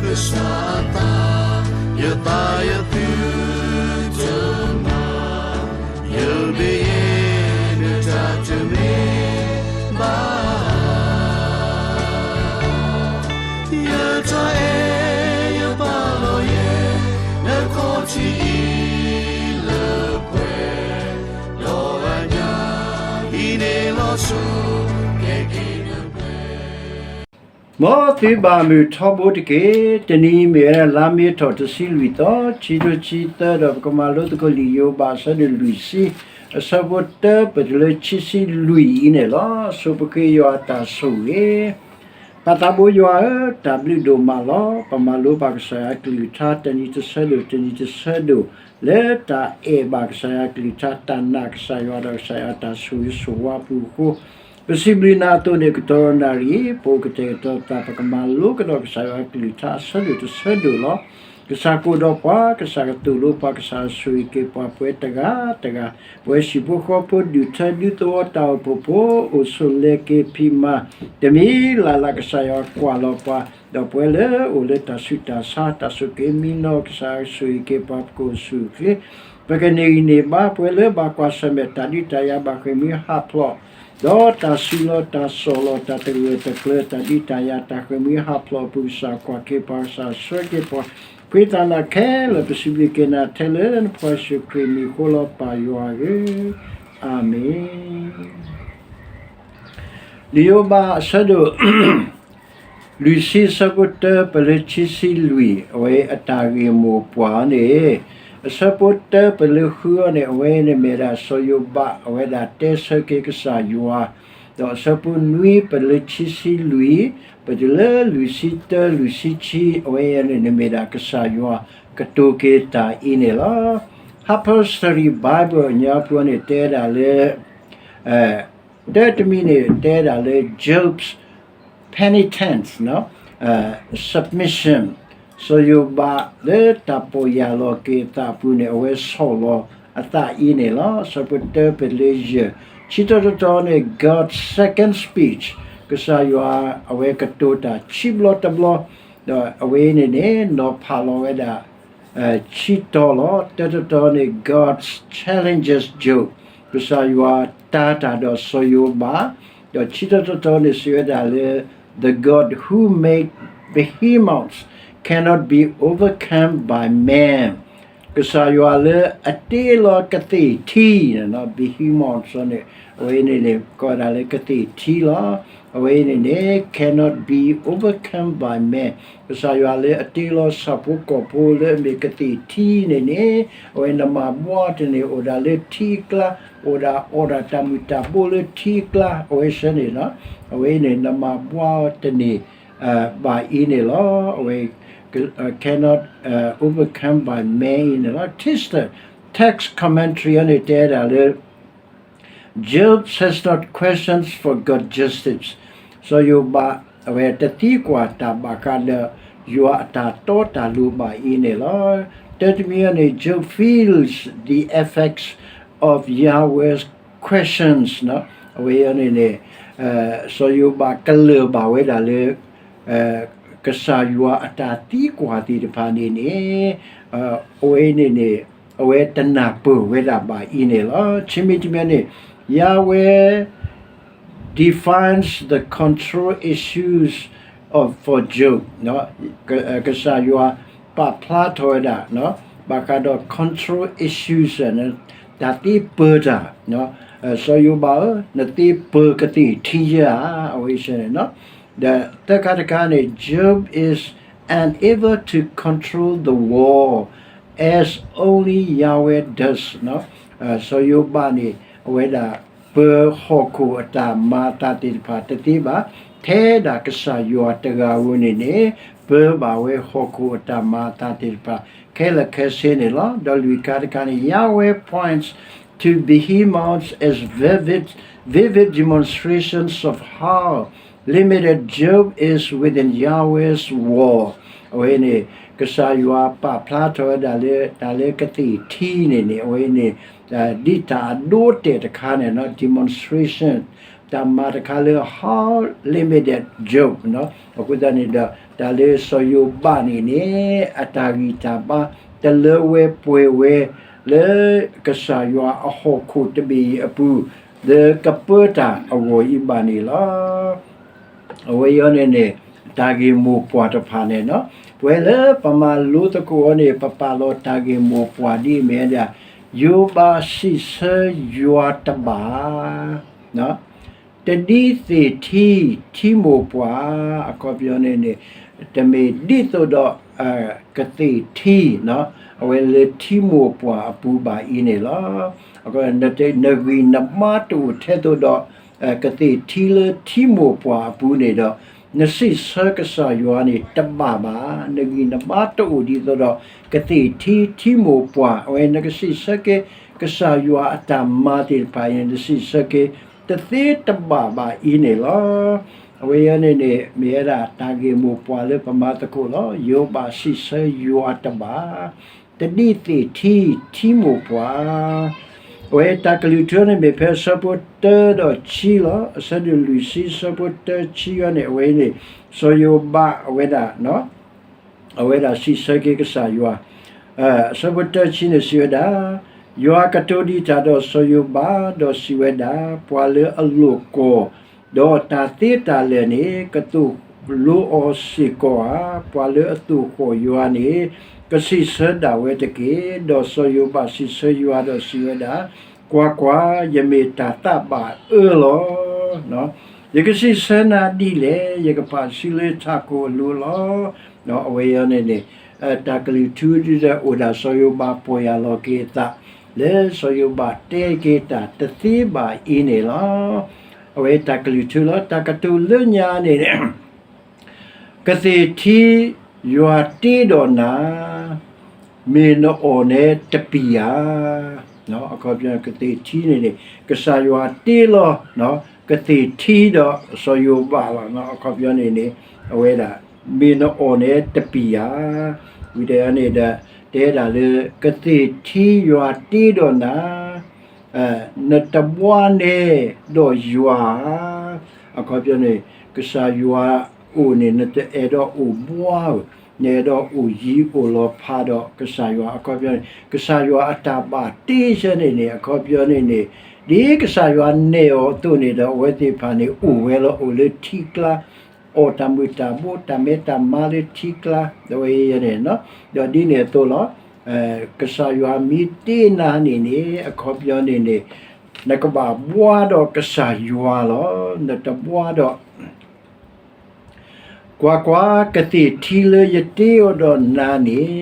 ကစၢ်အသး, ယသးယသုတမၤ, ယမ့ၢ်ယဲ နတၢ်တမ့ၢ်ဘၣ် ယတၢ်အဲၣ်ယပာ်လီၤယဲ နခီၣ်ထံးအံၤလၢပှဲၤ, ဒီးအညၣ်အံၤန့ၣ်လီၤဆီ ကဲက့ၤနပှဲၤ မ်သုဘၣ်မုာ်ထီဘိတက့ၢ်. တနံၤအံၤမ့ၢ်ဝဲဒၣ်လါမ့ၤထီၣ်တဆံလွံၢ်သီ, ခံထိဆံသၢ, ဒီးပကမၤလိသကိးလံာ်ယိၤဘးအဆၢဒိၣ်လွံၢ်ဆံ, အဆၢဖိတၢပၢၢ်တုၤလၢခံဆံလွံၢ်အံၤန့ၣ်လီၤ. ဆိပဃ့ယွၤအတၢ်ဆိၣ်ဂ့ၤ. ပၢ်သးဘိယွၤဧၢ, တၢ်ဘျုးဒိၣ်မးလီၤ. ပမၤလိဘၣ်ကစၢ်ယွၤအကလုၢ်ကထါ တနံၤတဆၢဒိၣ် တနံၤတဆၢဒိၣ်, လၢတၢ်အဲၣ်ဘၣ်ကစၢ်ယွၤအကလုၢ်ကထါ, တၢ်နာ်ကစၢ်ယွၤဒီးကစၢ်ယွၤအတၢ်ဆိၣ်ဂ့ၤဆိၣ်ဝါအပူၤအဃိ, ပစံးဘျုးနၤအသိးန့ၣ် ကတီၢ်နၣ်ရံၣ် ပအိၣ်ကတဲာ်ကတီၤသး ပကမၤလိကဒီးကစၢ်ယွၤအကလုၢ်ကထါအဆၢဒိၣ်တဆၢဒိၣ်လီၤ. ကစၢ်ကအိၣ်ဒီးပှၤ, ကစၢ်ကသိၣ်လိပှၤ, ကစၢ်ဆိၣ်ဂ့ၤက့ၤပှၤပဝဲတဂၤတဂၤ, ပဝဲဟံၣ်ဖိဃီဖိ ဒူၣ်ထၢဒူသဝီ တၢ်အိၣ်ဖှိၣ်ဖိ အိၣ်ဆိးလဲၤက့ၤဖံးမၤ တမံၤလၢ်လၢ် ကစၢ်ယွၤကွၢ်လီၤပှၤ, ဒီးပဝဲလၢအိၣ်လၢတၢ်ဆူးတၢ်ဆါ တၢ်ဆိၣ်က့ၤမံနီၤ ကစၢ်ဆိၣ်ဂ့ၤက့ၤပှၤ ပကအိၣ်ဆူၣ်အိၣ်ချ့ ပကန့ၢ်ဂံၢ်န့ၢ်ဘါ, ပဝဲလၢဘၣ်ကွၢ်ဆၢၣ်မဲာ်တၢ်ဒုးတၢ်ယၤ ဘၣ်ဃ့ၢ်မှံဟးဖျိး, ဒီးတၢ်စုလီၤတၢ်စီၣ်လီၤ တၢ်တဂၢၢ်တကျၢၤ တၢ်ဒုးတၢ်ယၤ တၢ်ဃ့ၢ်မှံဟးဖျိးအပူၤ ကစၢ်ကွၢ်က့ၤပှၤ ကစၢ်ဆှၢက့ၤပှၤ, ပဃ့တၢ်နၤခဲလၢာ် ပစံးဘျုးက့ၤနၤထဲလၢနဖိယ့ၣ်ၡူးခရံာ်မံၤအဃိလီၤ ပၢ်ယွၤဧၢ, အၤမ့ၣ်. လံာ်ယိၤဘးအဆၢဒိၣ် လွံၢ်ဆံ အဆၢဖိတၢပၢၢ်လၢခံဆံလွံၢ် အဝဲအတၢ်ဂ့ၢ်မိၢ်ပှၢ်န့ၣ်, အဆၢဖိတၢပၢၢ်လၢဃုအံၤန့ၣ် အဝဲန့ၣ်မ့ၢ်ဒၣ်စီၤယိၤဘး အဝဲဒၣ်တဲဆၢက့ၤကစၢ်ယွၤ, ဒီးအဆၢဖိနွံပၢၢ်လၢခံဆံလွံၢ် ပတုၤလၢလွံၢ်ဆံတၢ လွံၢ်ဆံခံ အဝဲအံၤန့ၣ် မ့ၢ်ဒၣ်ကစၢ်ယွၤကတိၤက့ၤတၢ်အံၤန့ၣ်လီၤ. Harper Study Bible အညါပူၤန့ၣ် တဲဒၣ်လၢ တၢတမံၤန့ၣ် တဲဒၣ်လၢ Job's penitence, submission, စီၤယိၤဘးလၢတၢ်ပီၢ်ယၢ်လီၤက့ၤအသးအပူၤန့ၣ် အဝဲဆီၣ်လီၤအသးအံၤန့ၣ်လီၤ. အဆၢဖိတၢပၢၢ်လၢယဲၢ်, ခံထီၣ်တထီၣ်န့ၣ် God's second speech, ကစၢ်ယွၤအဝဲကတိၤတၢ်ခံဘျီတဘျီ, ဒီးအဝဲအံၤန့ၣ်န့ၣ် နီၤဖးလီၤဝဲဒၣ် ခံတီၤလီၤ. တၢတတီၤန့ၣ် God challenges Job, ကစၢ်ယွၤတၤတၢ်ဒီးစီၤယိၤဘး, ဒီးခံထီၣ်တတီၤန့ၣ် စံးဝဲဒၣ်လၢ The God who made behemoths cannot be overcome by man, ကစၢ်ယွၤလၢအတ့လီၤကသ့ၣ်ထံန့ၣ်, behemoths န့ၣ် အဝဲန့ၣ်န့ၣ် ကိးဝဲဒၣ်လၢကသ့ၣ်ထံလီၤ. အဝဲအံၤန့ၣ်န့ၣ် cannot be overcome by man, ကစၢ်ယွၤလၢအတ့လီၤဆၣ်ဖိကီၢ်ဖိလၢအမ့ၢ်ကသ့ၣ်ထံန့ၣ်န့ၣ်, အဝဲနမၤဘှီတန့ၢ် အိၣ်ဒၣ်လၢထံအကျါ, အိၣ်ဒၣ်အီၣ်ဒၣ်တၢ်မုၢ်တၢ်ဘိလၢထံအကျါ, အဝဲဆၢန့ၣ်လီၤ. အဝဲအံၤန့ၣ် နမၤဘှီတန့ၢ် ဘၣ်အံၤန့ၣ်လီၤ. အဝဲ cannot overcome by man အံၤန့ၣ်လီၤ. Text, text commentary အန့ၣ် တဲဒၣ်လၢ Job has not questions for God justice, စီၤယိၤဘး အဝဲတသံကွၢ်တၢ်ဘၣ်ဃးဒီး ယွၤအတၢ်တီတၢ်လိၤဘၣ်အံၤန့ၣ်လီၤ. တၢတမံၤအန့ၣ် Job feels the effects of Yahweh's questions, အဝဲအံၤန့ၣ်န့ၣ် စီၤယိၤဘးကလၢၢ်ဘၣ်ဝဲဒၣ်လၢ ကစၢ်ယွၤအတၢ်သံကွၢ်သ့ၣ်တဖၣ်န့ၣ်န့ၣ် အဝဲန့ၣ်န့ၣ် အဝဲတနၢ်ပၢၢ်ဝဲဒၣ်ဘၣ်အံၤန့ၣ်လီၤ. ခံမံၤတမံၤန့ၣ် Yahweh defines the control issues of, for Job, ကစၢ်ယွၤပာ်ဖျါထီၣ်ဝဲဒၣ် ဘၣ်ဃးဒီး control issues န့ၣ် တၢ်သ့ပၢၤတၢ်, စီၤယိၤဘးဧၢ, နသ့ပၢၤကသ့ၣ်ထံယဲဧါ, အဝဲန့ၣ် ဒီးသၢခါတခါန့ၣ် Job is unable to control the war as only Yahweh does, စီၤယိၤဘးန့ၣ် အဝဲဒၣ်ပၢၤဟီၣ်ခိၣ်အတၢ်မၤအသးသ့ၣ်တဖၣ်တသ့ဘၣ်, ထဲဒၣ်ကစၢ်ယွၤတဂၤဧိၤန့ၣ်န့ၣ် ပၢၤဘၣ်ဝဲဟီၣ်ခိၣ်အတၢ်မၤအသးသ့ၣ်တဖၣ် ခဲလၢာ်ခဲဆ့န့ၣ်လီၤ. ဒီးလွံၢ်ခါတခါန့ၣ် Yahweh points to behemoths as vivid, vivid demonstrations of how limited Job is within Yahweh's wall. အဝဲန့ၣ် ကစၢ်ယွၤပာ်ဖျါထီၣ်ဝဲဒၣ်လၢ တၢ်လၢကသ့ၣ်ထံန့ၣ်န့ၣ် အဝဲန့ၣ် ဒ်တၢ်အဒိအတဲာ်တခါန့ၣ် demonstration တၢ်မၤတခါလၢ how limited Job အဃိသတးန့ၣ်ဒီး တၢ်လၢစီၤယိၤဘးန့ၣ်န့ၣ် အတၢ်ဂံၢ်တၢ်ဘါ တလၢဝဲပှဲၤဝဲလၢ ကစၢ်ယွၤအဟီၣ်ခိၣ်တဘ့ၣ်အံၤအပူၤ လၢကပၢတၢ်အဂီၢ်အံၤဘၣ်န့ၣ်လီၤ. အဝဲအံၤန့ၣ်န့ၣ် တၢ်ဂ့ၢ်မိၢ်ပှၢ်တဖၣ်န့ၣ်လီၤ. ပဝဲလၢပမၤလိသကိးအီၤန့ၣ် ပပာ်လီၤတၢ်ဂ့ၢ်မိၢ်ပှၢ်ဒ်အမ့ၢ်ဝဲဒၣ် ယိၤဘးစံးဆၢယွၤတဘၣ် တဒ်သ့ၣ်ထံ ထံမိၢ်ပှၢ် အခီပညီန့ၣ်န့ၣ် တမ့ၢ်ဒ်သိးဒီး ကသ့ၣ်ထံ အဝဲလၢထံမိၢ်ပှၢ်အပူၤဘၣ်အံၤန့ၣ်လီၤ. နဂံၢ်နဘါတအိၣ်ထဲသိးဒီး ကသ့ၣ်ထံလၢထံမိၢ်ပှၢ်အပူၤန့ၣ်ဒီး နစံးဆၢကစၢ်ယွၤန့ၣ်တဘၣ်ဘၣ်. နဂံၢ်နဘါတအိၣ်ဒ်သိးဒီး ကသ့ၣ်ထံထံမိၢ်ပှၢ် အဝဲနကစံးဆၢက့ၤ ကစၢ်ယွၤအတၢ်မၤသ့ၣ်တဖၣ်အံၤ နစံးဆၢက့ၤ တသ့တဘၣ်ဘၣ်အံၤန့ၣ်လီၤ. အဝဲအံၤန့ၣ်န့ၣ် မ့ၢ်ဝဲဒၣ်တၢ်ဂ့ၢ်မိၢ်ပှၢ်လၢပမၤသကိးလီၤ. ယိၤဘးစံးဆၢယွၤတဘၣ် တဒ်သ့ၣ်ထံ ထံမိၢ်ပှၢ် အဝဲတၢ်ကလုၢ်ထူန့ၣ်မ့ၢ်ဖဲအဆၢဖိတၢဒီးခံလီၤ. အဆၢဒိၣ်လွံၢ်ဆံ အဆၢဖိတၢ ခံအံၤန့ၣ် အဝဲအံၤန့ၣ် စီၤယိၤဘးအဝဲဒၣ် အဝဲဒၣ်စံးဆၢက့ၤကစၢ်ယွၤ အဆၢဖိတၢ ခံန့ၣ်စံးဝဲဒၣ်, ယွၤကတိၤဒံးတၢ်ဒီးစီၤယိၤဘး ဒီးစံးဝဲဒၣ်, ပှၤလၢအလိာ်ကွီၢ်, ဒီးတၢ်သ့တၢ်လၢာ်န့ၣ် ကသိၣ်လိအီၤစ့ၢ်ကီးဧါ. ပှၤလၢအသိၣ်ဃီၣ်ယွၤန့ၣ် ကစံးဆၢဒၣ်ဝဲတက့ၢ်. ဒီးစီၤယိၤဘးစံးဆၢယွၤဒီးစံးဝဲဒၣ်, ကွၢ်ကွၢ်, ယမ့ၢ်တၢ်သးဘၣ်အၢလီၤ. ယကစံးဆၢနၤဒ်လဲၣ်. ယကပာ်စုလၢထးခိၣ်အလိၤလီၤ. အဝဲအံၤန့ၣ်န့ၣ် တၢ်ကလုၢ်ထူဒ်ဒီးအိၣ်ဒၣ်စီၤယိၤဘးပီၢ်ယၢ်လီၤက့ၤအသး လၢစီၤယိၤဘးတဲက့ၤတၢ်တသ့ဘၣ်အံၤန့ၣ်လီၤ. အဝဲတၢ်ကလုၢ်ထူလီၤ. တၢ်ကတိၤလၢညါန့ၣ် ကသ့ၣ်ထံယွၤတ့ဒီးနၤ မ့ၢ်နအီၣ်နဲတပံာ်ဧါ. အခီပညီ ကသ့ၣ်ထံန့ၣ်န့ၣ် ကစၢ်ယွၤတ့လီၤ ကသ့ၣ်ထံဒီးစီၤယိၤဘးလီၤ. အခီပညီန့ၣ်န့ၣ် အဝဲဒၣ် မ့ၢ်နအီၣ်နဲတပံာ်ဧါ. ဝံၤဒီးန့ၣ်ဒီး တဲဒၣ်လၢ ကသ့ၣ်ထံယွၤတ့ဒီးနၤ နတဘှါနဲဒီးယွၤဧါ. အခီပညီန့ၣ် ကစၢ်ယွၤအိၣ်န့ၣ် နတအဲၣ်ဒိးအိၣ်ဘှါဧိၤ, နအဲၣ်ဒိးအိၣ်ယံၤအိၣ်လီၤဖးဒီးကစၢ်ယွၤ. အခီပညီန့ၣ် ကစၢ်ယွၤအတၢ်ဘၣ်တ့ဆၢန့ၣ်န့ၣ် အခီပညီန့ၣ်န့ၣ် ဒ်ကစၢ်ယွၤနဲၣ်အီၤအသိးန့ၣ်ဒီး အဝဲသ့ၣ်တဖၣ်န့ၣ် အိၣ်ဝဲလီၤ အိၣ်လၢထံကျါ အီၣ်တၢ်မုၢ်တၢ်ဘိ တၢ်မဲတၢ်မါလၢထံကျါ အဝဲန့ၣ် ဒီးဒ်န့ၣ်အသိးလီၤ. ကစၢ်ယွၤမ့ၢ်တ့နၤန့ၣ်န့ၣ် အခီပညီန့ၣ်န့ၣ် နကဘၣ်ဘှါဒီးကစၢ်ယွၤလီၤ. နတဘှါဒီး ကွၢ်ကွၢ်, ကသ့ၣ်ထံလၢယတ့အီၤဒီးနၤန့ၣ်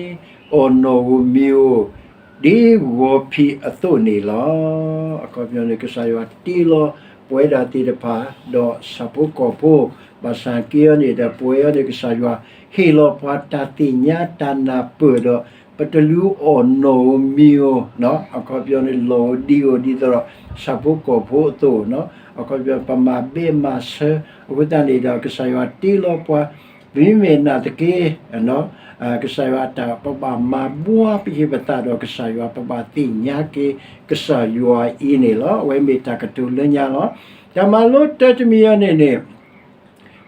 အီၣ်နီၣ်ဧိၤမံၤဧိၤ ဒ်ဂီၤဖံးအသိးန့ၣ်လီၤ. အခီပညီန့ၣ် ကစၢ်ယွၤတ့လီၤပဝဲဒၣ်သ့ၣ်တဖၣ် ဒီးဆၣ်ဖိကီၢ်ဖိ ဘၣ်ဆၣ်က့အံၤန့ၣ်ဒီး ပဝဲအံၤန့ၣ် ကစၢ်ယွၤဟ့ၣ်လီၤပှၤတၢ်သ့ၣ်ညါတၢ်နၢ်ပၢၢ်ဒီး ပတလူအီၣ်နီၣ်ဧိၤမံၤဧိၤ အခီပညီန့ၣ် လီၢ်ဧိၤဒံဧိၤ ဒ်သိးဒီး ဆၣ်ဖိကီၢ်ဖိအသိး အခီပညီ ပမၤဘဲမၤဆၢ အဃိသတးန့ၣ်ဒီး ကစၢ်ယွၤတ့လီၤပှၤ မ့မ့ၢ်နာ်သက့ ကစၢ်ယွၤအတၢ် ပဘၣ်မၤဘှါပဟံၣ်ပသးဒီးကစၢ်ယွၤ ပဘၣ်သ့ၣ်ညါက့ၤကစၢ်ယွၤအံၤန့ၣ်လီၤ. အဝဲမ့ၢ်တၢ်ကတိၤလၢညါလီၤ. တၢ်မၤလိတၢတမံၤအံၤန့ၣ်န့ၣ်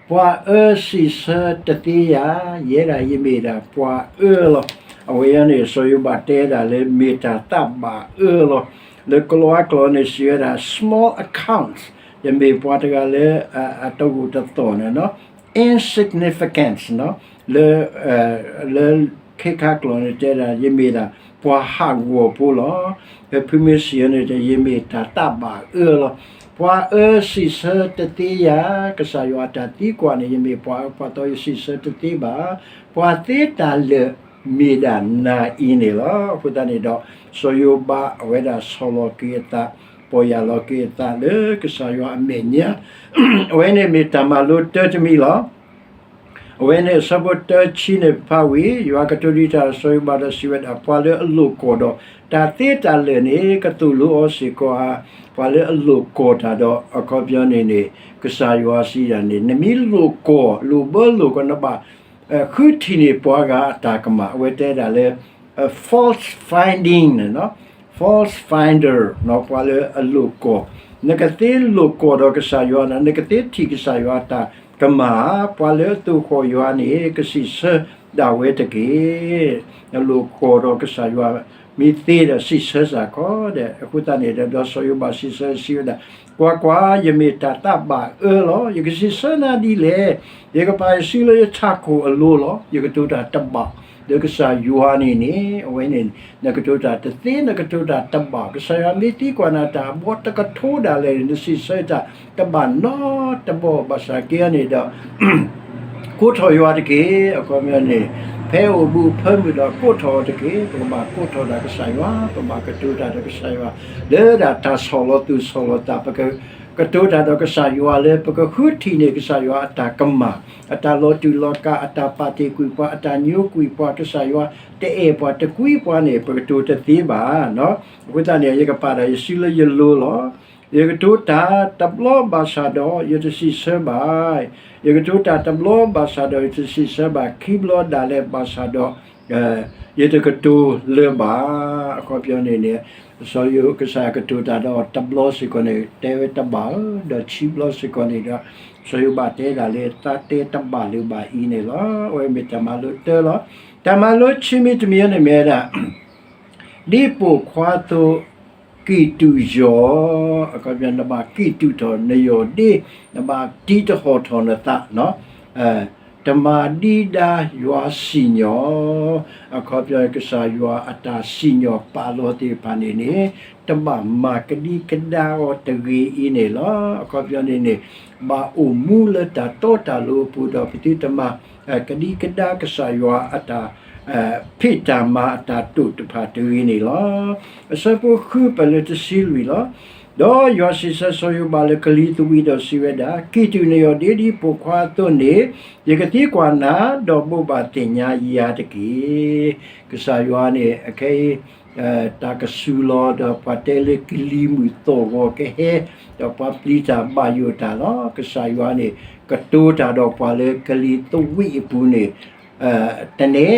ပှၤအၢစံးဆၢတသ့ယၤ ယဲဒၣ်ယမ့ၢ်ဒၣ်ပှၤအၢလီၤ. အဝဲအံၤန့ၣ် စီၤယိၤဘးတဲဒၣ်လၢမ့ၢ်တၢ်သးဘၣ်အၢလီၤ. လၢကလံးကျိာ်န့ၣ်စံးဝဲဒၣ် small accounts ယမ့ၢ်ပှၤတဂၤလၢ အတဂိာ်တသီၣ်န့ၣ် insignificance လၢ လၢခဲခါကျိာ်န့ၣ်တဲဒၣ် ယမ့ၢ်ဒၣ်ပှၤဟးဂီၤဖိလီၤ. ဖဲဖုမ့ၢ်စံးအီၤန့ၣ် ယမ့ၢ်တၢ်သးဘၣ်အၢလီၤ. ပှၤအၢစံးဆၢတသ့ယၤ ကစၢ်ယွၤအတၢ်သံကွၢ်န့ၣ် ယမ့ၢ်ပှၤအၢ ပှၤသီယစံးဆၢတသ့ဘၣ်. ပှၤသ့တၢ်လၢာ်မ့ၢ်ဒၣ်နၤအံၤန့ၣ်လီၤ. အဃိသတးန့ၣ်ဒီး စီၤယိၤဘးအဝဲဒၣ်ဆီၣ်လီၤက့ၤအသး ပီၢ်ယၢ်လီၤက့ၤအသးလၢကစၢ်ယွၤအမဲာ်ညါ အဝဲန့ၣ်မ့ၢ်တၢ်မၤလိတၢတမံၤလီၤ. အဝဲန့ၣ်အဆၢဖိတၢဆံန့ၣ်ဖးဝံၤ ယွၤကတိၤဒံးတၢ်ဒီးစီၤယိၤဘးဒီးစံးဝဲဒၣ်, ပှၤလၢအလိာ်ကွီၢ်ဒီး တၢ်သ့တၢ်လၢာ်န့ၣ် ကသိၣ်လိအီၤစ့ၢ်ကီးဧါ. ပှၤလၢအလိာ်ကွီၢ်တၢ်ဒီး အခီပညီန့ၣ်န့ၣ် ကစၢ်ယွၤစံးဒၣ်န့ၣ် နမ့ၢ်လိာ်ကွီၢ် လိာ်ဘၢလိာ်ကွီၢ် နဘၣ် ဃုထံၣ်န့ၢ်ပှၤဂၤအတၢ်ကမၣ် အဝဲတဲဒၣ်လၢ fault finding န့ၣ်လီၤ. fault finder ပှၤလၢအလိာ်ကွီၢ်, နကသ့လိာ်ကွီၢ်ဒီးကစၢ်ယွၤ, နကသ့ထံၣ်ကစၢ်ယွၤအတၢ်ကမၣ်, ပှၤလၢအသိၣ်ဃီၣ်ယွၤန့ၣ် ကစံးဆၢဒၣ်ဝဲတက့ၢ်. နလိာ်ကွီၢ်ဒီးကစၢ်ယွၤ မ့ၢ်သ့ဒီးစံးဆၢစ့ၢ်ကီးဒီး အဃိသတးန့ၣ်ဒီး စီၤယိၤဘးစံးဆၢစံးဝဲဒၣ်, ကွၢ်ကွၢ်, ယမ့ၢ်တၢ်သးဘၣ်အၢလီၤ. ယကစံးဆၢနၤဒ်လဲၣ်. ယကပာ်ယစုလၢယထးခိၣ်အလိၤလီၤ. ယကတိၤတၢ်တဘၣ် ဒီးကစၢ်ယွၤန့ၣ်န့ၣ် အဝဲန့ၣ် နကတိၤတၢ်တသ့, နကတိၤတၢ်တဘၣ်. ကစၢ်ယွၤမ့ၢ်သံကွၢ်နၤတၢ်အဘီတကထိဒၣ်လဲာ်န့ၣ် နစံးဆၢတၢ်တဘၣ်နီတဘီ. ဘၣ်ဆၣ်က့န့ၣ်ဒီး ကိးထီၣ်ယွၤတက့ၢ်. အခီပညီန့ၣ် ဖဲအိၣ်ဘူးဖၢမုၢ်ဒီးကိးထီၣ်အီၤတက့ၢ်. ပကဘၣ်ကိးထီၣ်တၢ်ကစၢ်ယွၤ, ပဘၣ်ကတိၤတၢ်ဒီးကစၢ်ယွၤ လၢဒၣ်တၢ်ဆီၣ်လီၤသူၣ်ဆီၣ်လီၤသး, ပကကတိၤတၢ်ဒီးကစၢ်ယွၤလၢ ပကဃုထံၣ်န့ၢ်ကစၢ်ယွၤအတၢ်ကမၣ်, အတၢ်လီၤတူာ်လီၤကာ်, အတၢ်ပာ်တ့ၢ်ကွံာ်ပှၤ, အတၢ်ညိကွံာ်ပှၤ, ကစၢ်ယွၤတအဲၣ်ပှၤတကွံပှၤန့ၣ် ပကတိၤတသ့ဘၣ်. အဃိသတးန့ၣ် ယကပာ်ဒီးယစုလၢယလိၤလီၤ. ယကတိၤတၢ်တဘျီဘၣ်ဆၣ်ဒီး ယတစံးဆၢဘၣ်. ယကတိၤတၢ်တဘျီဘၣ်ဆၣ်ဒီး ယတစံးဆၢဘၣ်, ခံဘျီဒၣ်လဲာ်ဘၣ်ဆၣ်ဒီး ယတကတိၤလၢၤဘၣ်. အခီပညီန့ၣ်န့ၣ် စီၤယိၤ ကစၢ်ယွၤကတိၤတၢ်ဒီးတဘျီစ့ၢ်ကီးန့ၣ် တဲဝဲတဘၣ်ဧၢ, ဒီးခံဘျီစ့ၢ်ကီးန့ၣ်ဒီး စီၤယိၤဘးတဲဒၣ်လၢ သးတဲတဘၣ်လၢၤဘၣ်အံၤန့ၣ်လီၤ. အဝဲမ့ၢ်တၢ်မၤလိတၢလီၤ. တၢ်မၤလိဆံမံၤတမံၤန့ၣ်မ့ၢ်ဝဲဒၣ် ဒ်ပိာ်ခွါအသိး ကံၢ်တူာ်ယီၢ်, အခီပညီ နဘၣ်ကံၢ်တူာ်ထီၣ်နယီၢ်ဒ့, နဘၣ်တံၤတဟီၣ်ထီၣ်နသး, တမၤဒံးဒါယွၤစံၣ်ညီၣ်, အခီပညီ ကစၢ်ယွၤအတၢ်စံၣ်ညီၣ်ပာ်လီၤသ့ၣ်တဖၣ်န့ၣ်န့ၣ် တဘၣ်မၤကဒံကဒါအီၤတဂ့ၤအံၤန့ၣ်လီၤ. အခီပညီန့ၣ်န့ၣ် ဘၣ်အိၣ်မူလၢတၢ်တီတၢ်လိၤအပူၤဒီး ပသုတမၤ ကဒံကဒါကစၢ်ယွၤအတၢ် ဖံးတၢ်မၤအတၢ်တိာ်တဖၣ်တဂ့ၤန့ၣ်လီၤ. အဆၢဖိဃုပၢၢ်လၢတဆံလွံၢ်လီၤ. ဒီးယွၤစံးဆၢစီၤယိၤဘးလၢကလံၤသဝံးဒီးစံးဝဲဒၣ်, ကံၢ်တူာ်နယီၢ်ဒ့ဒ်ပိာ်ခွါအသိးန့ၣ် ယကသံကွၢ်နၤ, ဒီးဘိးဘၣ်သ့ၣ်ညါယၤတက့ၢ်. ကစၢ်ယွၤန့ၣ် အခဲအံၤ တၢ်ကစူၤလီၤဒီးပှၤတဲလၢကလံၤမုၢ်သီၣ်ဂီၤကဟဲ, ဒီးပှၤပျံၤတၢ်ဘၣ်ယိၣ်တၢ်လီၤ. ကစၢ်ယွၤန့ၣ် ကတိၤတၢ်ဒီးပှၤလၢကလံၤသဝံးအပူၤန့ၣ် တနဲ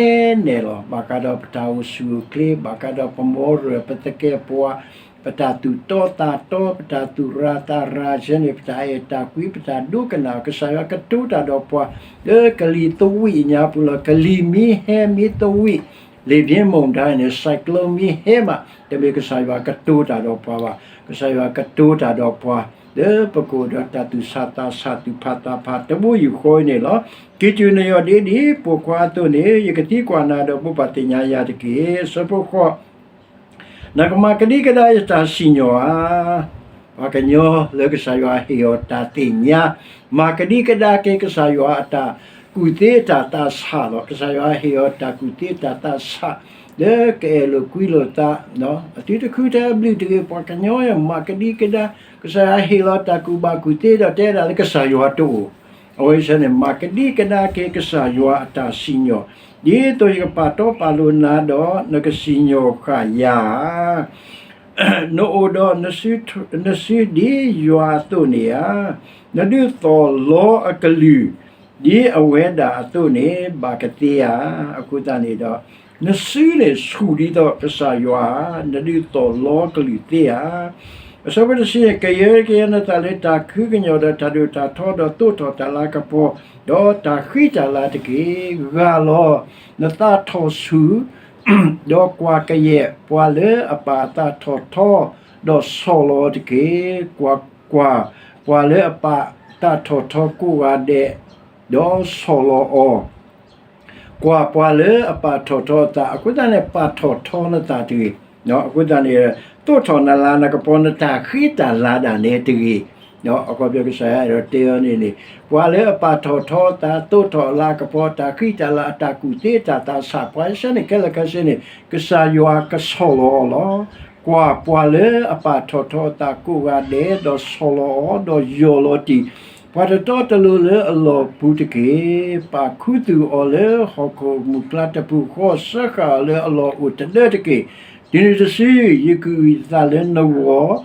နဲလီၤ. ဘၣ်ဃးဒီးပတၢ်အိၣ်ဆူၣ်အိၣ်ချ့, ဘၣ်ဃးဒီးပမီရၢၢ်, ပသကဲးပဝး, ပတၢ်သူၣ်တီသးတီ, ပတၢ်သူၣ်ရၤသးရၤ, ဆဲန့ၣ် ပတၢ်အဲၣ်တၢ်ကွံ, ပတၢ်ဒိကနၣ်, ကစၢ်ယွၤကတိၤတၢ်ဒီးပှၤ လၢကလံၤသဝံးအညါပူၤလီၤ. ကလံၤမ့ၢ်ဟဲမ့ၢ်သဝံး, လေပြင်းမုန်တိုင်းန့ၣ် ဆိုင်clone မ့ၢ်ဟဲမး, တမ့ၢ်ကစၢ်ယွၤကတိၤတၢ်ဒီးပှၤဘၣ်. ကစၢ်ယွၤကတိၤတၢ်ဒီးပှၤ လၢပကအိၣ်ဒီးတၢ်သူၣ်ဆးသးဆး သူၣ်ဖးသးဖး တဘိယူၢ်ဃီအံၤန့ၣ်လီၤ. ကံၢ်တူာ်နယီၢ်ဒ့ဒ်ပိာ်ခွါအသိးန့ၣ် ယကသံကွၢ်နၤဒီးဘိးဘၣ်သ့ၣ်ညါယၤတက့ၢ်. အဆၢဖိဃိး နကမၤကဒံကဒါယတၢ်စံၣ်ညီၣ်ဧါ. ပှၤကညီလၢကစၢ်ယွၤဟ့ၣ်အီၤတၢ်သ့ၣ်ညါ, မၤကဒံကဒါက့ၤကစၢ်ယွၤအတၢ်ကူၣ်သ့တၢ်သးဆးလီၤ. ကစၢ်ယွၤဟ့ၣ်အီၤတၢ်ကူၣ်သ့တၢ်သးဆး လၢကအဲၣ်လိာ်ကွံလိာ်သး, အသုတခုတၢ်ဘျုးတဂ့ၤ, ပှၤကညီမၤကဒံကဒါ, ကစၢ်ယွၤဟ့ၣ်လီၤတၢ်ကူၣ်ဘၣ်ကူၣ်သ့ဒီးတဲဒၣ်လၢကစၢ်ယွၤတအိၣ်, အဝဲဆၢန့ၣ် မၤကဒံကဒါက့ၤကစၢ်ယွၤအတၢ်စံၣ်ညီၣ်, ဒ်သိးယကပာ်တီပာ်လိၤနၤဒီး နကစံၣ်ညီၣ်ဃာ်ယၤ နအိၣ်ဒီးနစုဒ်ယွၤအသိးန့ၣ်ဧါ. နဒုးသိၣ်လီအကလုၢ် ဒ်အဝဲဒၣ်အသိးန့ၣ် ဘၣ်ကသ့ဧါ. အဃိသတးန့ၣ်ဒီး နစုန့ၣ်ဆူၣ်ဒ်သိးကစၢ်ယွၤဧါ, နဒုးသိၣ်လီကလုၢ်သ့ဧါ. အဆၢဖိတဆံ ကယၢကယဲနသးလၢတၢ်ခုကညီၤဒီးတၢ်ဒိၣ်တၢ်ထီဒီးသိးထီၣ်တၢ်လၤကပီၤ, ဒီးတၢ်ဃံတၢ်လၤတက့ၢ်. ဂၢ်လီၤနသးထီၣ်ဆူၣ် ဒီးကွၢ်ကယဲၢ်ပှၤလၢအပာ်အသးထီၣ်ထီ, ဒီးဆီၣ်လီၤအီၤတက့ၢ်. ကွၢ်ကွၢ်, ပှၤလၢအပာ်အသးထီၣ်ထီကိးဂၤဒဲး, ဒီးဆီၣ်လီၤအီၤ, ကွၢ်ပှၤလၢအပာ်ထီၣ်ထီအသး, အဃိသတးန့ၣ် ပာ်ထီၣ်ထီနသးတဂ့ၤ. အဃိသတးန့ၣ် သိးထီၣ်နလၤနကပီၤ နတၢ်ဃံတၢ်လၤဒၣ်နဲတဂ့ၤ. အခီပညီကစၢ်ယွၤအဲၣ်ဒိးတဲအီၤန့ၣ်န့ၣ် ပှၤလၢအပာ်ထီၣ်ထီအသး သိးထီၣ်အလၤကပီၤ တၢ်ဃံတၢ်လၤ အတၢ်ကူၣ်သ့တၢ်သးဆး ပှၤစၢန့ၣ် ခဲလၢာ်ခဲဆ့န့ၣ် ကစၢ်ယွၤကဆီၣ်လီၤအီၤလီၤ. ကွၢ်ပှၤလၢအပာ်ထီၣ်ထီအသးကိးဂၤဒဲး ဒီးဆီၣ်လီၤအီၤ ဒီးယီၢ်လီၤတံၢ် ပှၤတတီတလိၤလၢအလီၢ်ပူၤတက့ၢ်. ပာ်ခူသူၣ်အီၤလၢဟီၣ်ခိၣ်မုၢ်ကျါတပူၤဃီ စၢဃာ်အီၤလၢအလီၢ်အိၣ်တဒၢတက့ၢ်. တုၤနုၤတစု ယကအုၣ်ယသးလၢနဂီၢ်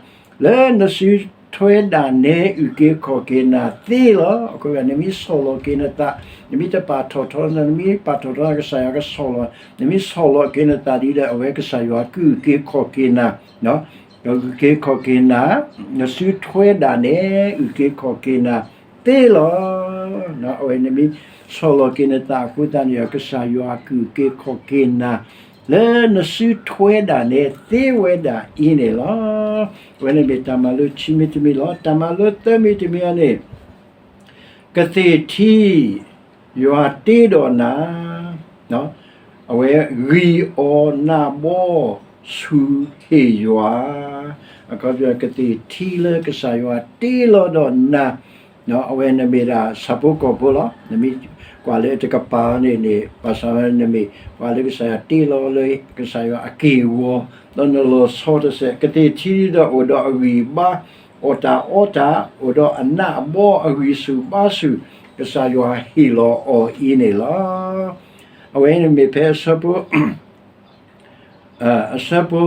လၢနစု နစုထွဲဒၣ်နဲအုၣ်က့ၤခီၣ်က့ၤနၤသ့လီၤ. အဃိ နမ့ၢ်ဆီၣ်လီၤက့ၤနသး, နမ့ၢ်တပာ်ထီၣ်ထီ, နမ့ၢ်ပာ်ထီၣ်ထီ ကစၢ်ယွၤကဆီၣ်လီၤ, နမ့ၢ်ဆီၣ်လီၤက့ၤနသးဒ်ဒီး အဝဲကစၢ်ယွၤကအုၣ်က့ၤခီၣ်က့ၤနၤ, ကအုၣ်က့ၤခီၣ်က့ၤနၤ, နစုထွဲဒၣ်နဲအုၣ်က့ၤခီၣ်က့ၤနၤသ့လီၤ. အဝဲနမ့ၢ်ဆီၣ်လီၤက့ၤနသးအဃိသတးန့ၣ်ဒီး ကစၢ်ယွၤကအုၣ်က့ၤခီၣ်က့ၤနၤ လၢနစုထွဲဒၣ်နဲသ့ဝဲဒၣ်အံၤန့ၣ်လီၤ. အဝဲန့ၣ်မ့ၢ်တၢ်မၤလိခံမံၤတမံၤလီၤ. တၢ်မၤလိသၢမံၤတမံၤအံၤန့ၣ် ကသ့ၣ်ထံ ယွၤတ့ဒီးနၤ, အဝဲဂံၢ်အီၣ်နးဘီ ဆူၣ်ဟ့ၣ်ယွၤ, အခီပညီ ကသ့ၣ်ထံလၢကစၢ်ယွၤတ့လီၤဒီးနၤ, အဝဲနမ့ၢ်ဒၣ်ဆၣ်ဖိကီၢ်ဖိလီၤ. နမ့ၢ်ကွၢ်လၢတကပၤန့ၣ်န့ၣ် ဘၣ်ဆၣ်ဝဲနမ့ၢ်ပှၤလၢကစၢ်ယွၤတ့လီၤလၢကစၢ်ယွၤအက့ၢ်အဂီၤ, ဒီးနလီၤဆီတစဲး ကသ့ၣ်ထံဒီးအိၣ်ဒီးအဂံၢ်အဘါ, အီၣ်တၢ်အီတၢ်, အိၣ်ဒီးအနးအဘီအဂံၢ်ဆူၣ်ဘါဆူၣ်, ကစၢ်ယွၤဟ့ၣ်လီၤအီၤအံၤန့ၣ်လီၤ. အဝဲန့ၣ်မ့ၢ်ဖဲအဆၢဖိ အဆၢဖိ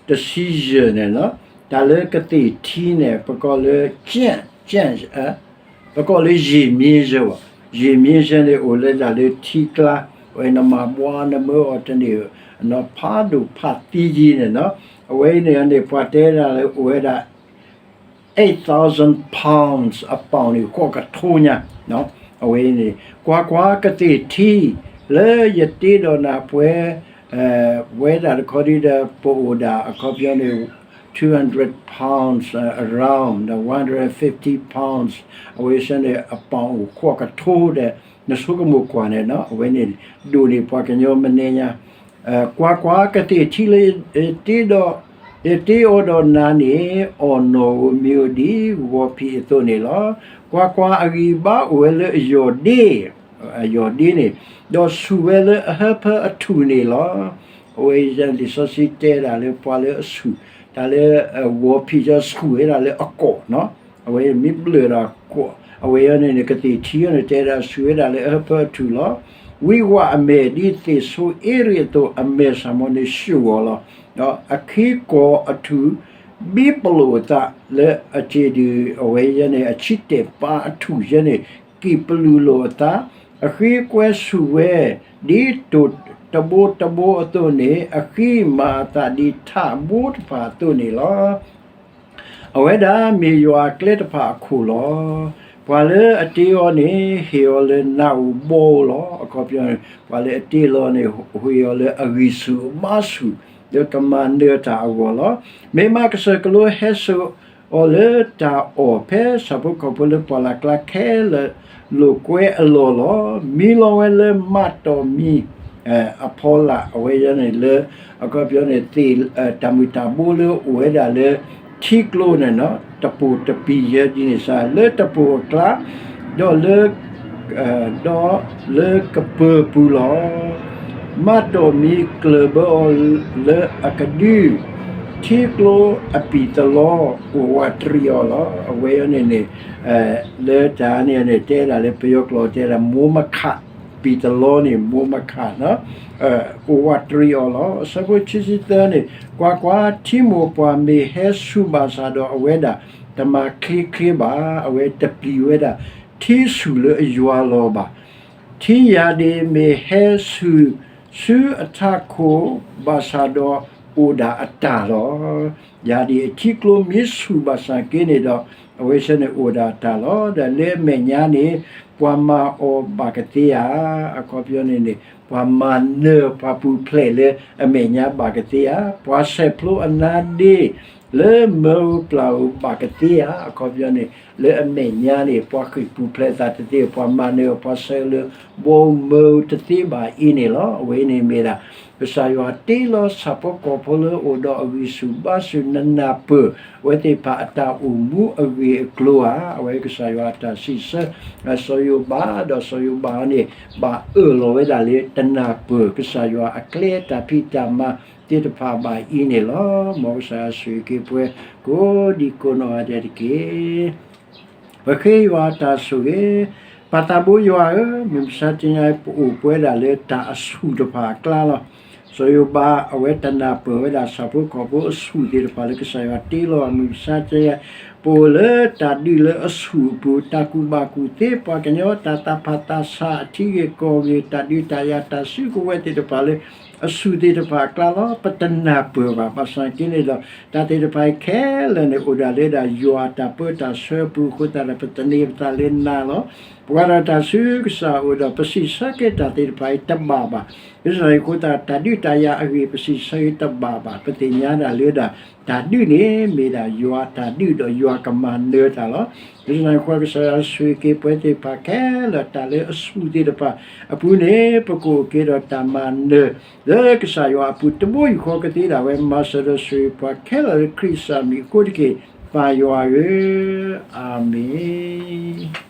တဆံယဲၢ်န့ၣ်လီၤ. တၢ်လၢကသ့ၣ်ထံန့ၣ် ပကိးလၢ ကၠဲၣ်, ကၠဲၣ်, ပကိးလၢ ရေမြေ, ရေမြေ, ရေမြေ န့ၣ် အိၣ်လၢတၢ်လၢထံကျါ, အဝဲနမၤဘှါနမၢအီၤတန့ၢ်, နီၢ်ဖးဒိၣ်ဖးသံကံန့ၣ်လီၤ. အဝဲအံၤန့ၣ်န့ၣ် ပှၤတဲဒၣ်လၢအိၣ်ဝဲဒၣ် eight thousand pounds အပီၣ်န့ၣ် ဃိးကထိညါ, အဝဲန့ၣ် ကွၢ်ကွၢ်, ကသ့ၣ်ထံ လၢယတ့ဒီးနၤပှဲၤ ဝဲဒၣ်တခီဒ်ဒီး ပအိၣ်ဒၣ်အခီပညီန့ၣ် two hundred pounds around, the one hundred fifty pounds, အဝဲဆၢန့ၣ် အပီၣ်အိၣ်ဃိးကထိဒီး နဆိကမိၣ်ကွၢ်န့ၣ်လီၤ. အဝဲန့ၣ် ဒိၣ်န့ၢ်ပှၤကညီမနုၤညါ, ကွၢ်ကွၢ်, ကသ့ၣ်ထံလၢ ယတ့ဒီး, ယတ့အီၤဒီးနၤန့ၣ် အီၣ်နီၣ်ဧိၤမံၤဧိၤဒ်ဂီၤဖံးအသိးန့ၣ်လီၤ. ကွၢ်ကွၢ်, အဂံၢ်အဘါအိၣ်ဝဲလၢအယီၢ်ဒ့, အယီၢ်ဒ့န့ၣ်, ဒီးဆူၣ်ဝဲလၢအဟၢဖၢအထူၣ်န့ၣ်လီၤ. အဝဲလံာ်စီဆှံတဲဒၣ်လၢပှၤလၢအဆူၣ်, တၢ်လၢအဂီၤဖံး ဆူၣ်ဝဲဒၣ်လၢအကိာ်, အဝဲမ့ၢ်ဘျၢၣ်ဒီးကိာ်, အဝဲအံၤန့ၣ်န့ၣ် ကသ့ၣ်ထံအံၤန့ၣ် တဲဒၣ်ဆူၣ်ဝဲဒၣ်လၢအဟၢဖၢအထူၣ်လီၤ. ဝံဝးအမဲာ်ဒ်သ့ၣ်ဆိအ့ရ့ၣ်အသိး အမဲာ်ဆၣ်မီၤန့ၣ် ဆှိၣ်အီၤလီၤ. အခ့ကီၢ်အထူၣ် ဘံပလိာ်အသးလၢအစ့ၣ်ဒုး အဝဲယဲန့ၣ် အဆံတဲာ်ပာ်အထူၣ်ယဲန့ၣ် ကံၣ်ပလူာ်လိာ်အသး, အဃ့ကွဲဆူၣ်ဝဲ ဒ်တိၢ်တဘိတဘိအသိးန့ၣ် အဃံမၤအသးဒ်ထးဘိတဖၣ်အသိးန့ၣ်လီၤ. အဝဲဒၣ်မ့ၢ်ယွၤအကျဲတဖၣ်အခိၣ်လီၤ. ပှၤလၢအတ့အီၤန့ၣ် ဟ့ၣ်အီၤလၢနးဧိၤဘီဧိၤလီၤ. အခီပညီန့ၣ် ပှၤလၢအတ့လီၤန့ၣ် ဟ့ၣ်အီၤလၢအဂံၢ်ဆူၣ်အဘါဆူၣ် လၢကမၤနၢၤတၢ်အဂီၢ်လီၤ. မ့ၢ်မးကစၢၢ်ကလိဟဲစိာ်အီၤလၢတၢ်အီၣ်ဖဲဆၣ်ဖိကီၢ်ဖိလၢပှၢ်လၢ်ကျါခဲလၢာ်လိာ်ကွဲအလီၢ်လီၤ. မံလီၤဝဲလၢမးတီၢ်မံၤ အဖီလာ်အဝဲယဲန့ၣ်လၢ အခီပညီန့ၣ် သ့ၣ်တၢ်မုၢ်တၢ်ဘိလၢအိၣ်ဝဲဒၣ်လၢထံကျိန့ၣ် တပိၢ်တပံၤယဲဒ်န့ၣ်စ့ၢ် လၢတပိၢ်အကျါ ဒီးလၢ ဒီးလၢကပၢၤပူၤလီၤ. မးတီၢ်မံၤကျၢၢ်ဘၢအီၤလၢအကဒု, ထံကျိအပံာ်သလီ အိၣ်ဝးတရံးအီၤလီၤ. အဝဲအံၤန့ၣ်န့ၣ် လၢတၢ်န့ၣ်န့ၣ် တဲဒၣ်လၢပယီၤကျိာ်တဲဒၣ် မိၢ်မခး, ပံာ်သလီန့ၣ် မိၢ်မခး အိၣ်ဝးတရံးအီၤလီၤ. အဆၢဖိခံဆံသၢန့ၣ် ကွၢ်ကွၢ်, ထံမိၢ်ပှၢ်မ့ၢ်ဟဲဆူၣ်ဘၣ်ဆၣ်ဒီးအဝဲဒၣ် တမၤချ့ချ့ဘၣ်, အဝဲတပျံၤဝဲဒၣ် ထံဆူၣ်လၢအယွၤလီၤဘၣ်. ထံယၢ်ဒ့ၣ်မ့ၢ်ဟဲဆူၣ်ဆူအထးခိၣ်ဘၣ်ဆၣ်ဒီးအိၣ်ဒၣ်အတၢ်လီၤ. ယၢ်ဒ့ၣ်အထံကျိမ့ၢ်ဆူၣ်ဘၣ်ဆၣ်က့န့ၣ်ဒီး အဝဲဆၢန့ၣ်အိၣ်ဒၣ်တၢ်လီၤ. ဒီးလၢအမဲာ်ညါန့ၣ် ပှၤမၤအီၤဘၣ်ကသ့ဧါ. အခီပညီန့ၣ်န့ၣ် ပှၤမၤနၢၤပှၤပူၤဖျဲးလၢအမဲာ်ညါဘၣ်ကသ့ဧါ. ပှၤဆဲးဖျိအနါဒ့ လၢမၢဧိၤပျၢ်ဧိၤဘၣ်ကသ့ဧါ. အခီပညီန့ၣ် လၢအမဲာ်ညါန့ၣ် ပှၤဃ့ၢ်ပူၤဖျဲးသးတသ့, ပှၤမၤနၢၤပှၤဆဲးလၢဘီဧိၤမၢဧိၤတသ့ဘၣ်အံၤန့ၣ်လီၤ. အဝဲန့ၣ်မ့ၢ်ဒၣ် ကစၢ်ယွၤတ့လီၤဆၣ်ဖိကီၢ်ဖိလၢအိၣ်ဒီးအဂံၢ်ဆူၣ်ဘါဆူၣ် နနၢ်ပၢၢ် အဝဲသ့ၣ်တဖၣ်အတၢ်အိၣ်မူအဂ့ၢ်အကျိၤဧါ. အဝဲကစၢ်ယွၤအတၢ်စံးဆၢ စီၤယိၤဘး ဒီးစီၤယိၤဘးန့ၣ် ဘၣ်အၢၣ်လီၤဝဲဒၣ်လၢတနၢ်ပၢၢ် ကစၢ်ယွၤအကျဲတၢ်ဖံးတၢ်မၤသ့ၣ်တဖၣ်ဘၣ်အံၤန့ၣ်လီၤ. မ်ကစၢ်ယွၤဆိၣ်ဂ့ၤက့ၤပှၤကိးဒံကိးနီၢ်ဂၤဒဲးတက့ၢ်. ပဃ့ယွၤတၢ်ဆိၣ်ဂ့ၤ, ပၢ်သးဘိယွၤဧၢ, မုၢ်မဆါတနံၤအံၤ ပအိၣ်ပှဲၤဒၣ်လၢတၢ်အဆူၣ်တဖၣ်အကျါလီၤ. စီၤယိၤဘး အဝဲတနၢ်ပၢၢ်ဝဲဒၣ်ဆၣ်ဖိကီၢ်ဖိအဆူၣ်သ့ၣ်တဖၣ်လၢကစၢ်ယွၤတ့လီၤ မုၢ်မဆါတနံၤအံၤ ပအိၣ်လၢတၢ်ဒုးလၢအဆူၣ်အပူၤ, တၢ်ကူၣ်ဘၣ်ကူၣ်သ့, ပှၤကညီတၢ်သးဖးသးဆး, အထံဂ့ၢ်ကီၢ်ဂ့ၢ်, တၢ်ဒုးတၢ်ယၤ, တၢ်စုကဝဲၤသ့ၣ်တဖၣ်အကျါလီၤ. ပတနၢ်ပၢၢ်ဘၣ်. ဘၣ်ဆၣ်က့န့ၣ်ဒီး တၢ်သ့ၣ်တဖၣ်အံၤခဲလၢာ်န့ၣ် အိၣ်ဒၣ်လၢဒၣ်ယွၤအတၢ်ပၢတၢ်ဆှၢအပူၤအဃိသတးဒီး ပသန့ၤပသးလၢနၤလီၤ. ပှၤဒီးတၢ်ဆူကစၢ်အအိၣ်ဒီး ပစံးဆၢက့ၤတၢ်သ့ၣ်တဖၣ်အံၤတဘၣ်ဘၣ်. ဒ်န့ၣ်အဃိသတး တၢ်ဒုးတၢ်ယၤအဂ့ၢ် ပစံးဆၢက့ၤတဘၣ်ဘၣ်. ပသ့ၣ်ညါဒၣ်လၢဒၣ် တၢ်ဒုးန့ၣ် မ့ၢ်ဒၣ်ယွၤအတၢ်ဒုးဒီးယွၤကမၤနၢၤတၢ်လီၤ. ဒ်န့ၣ်အဃိ ကစၢ်ယွၤဆိၣ်ဂ့ၤက့ၤပဝဲသ့ၣ်တဖၣ်ခဲလၢာ် တၢ်လၢအဆူၣ်သ့ၣ်တဖၣ်အပူၤန့ၣ် ပကအိၣ်က့ၤဒီးတၢ်မၤနၢၤ လၢကစၢ်ယွၤအပူၤ တဘိယူၢ်ဃီကသ့ဒၣ်ဝဲ မၤစၢၤဒီးဆိၣ်ဂ့ၤပှၤခဲလၢာ်လၢခရံာ်ကစၢ်မံၤအဃိတက့ၢ်, ပၢ်ယွၤဧၢ, အၤမ့ၣ်.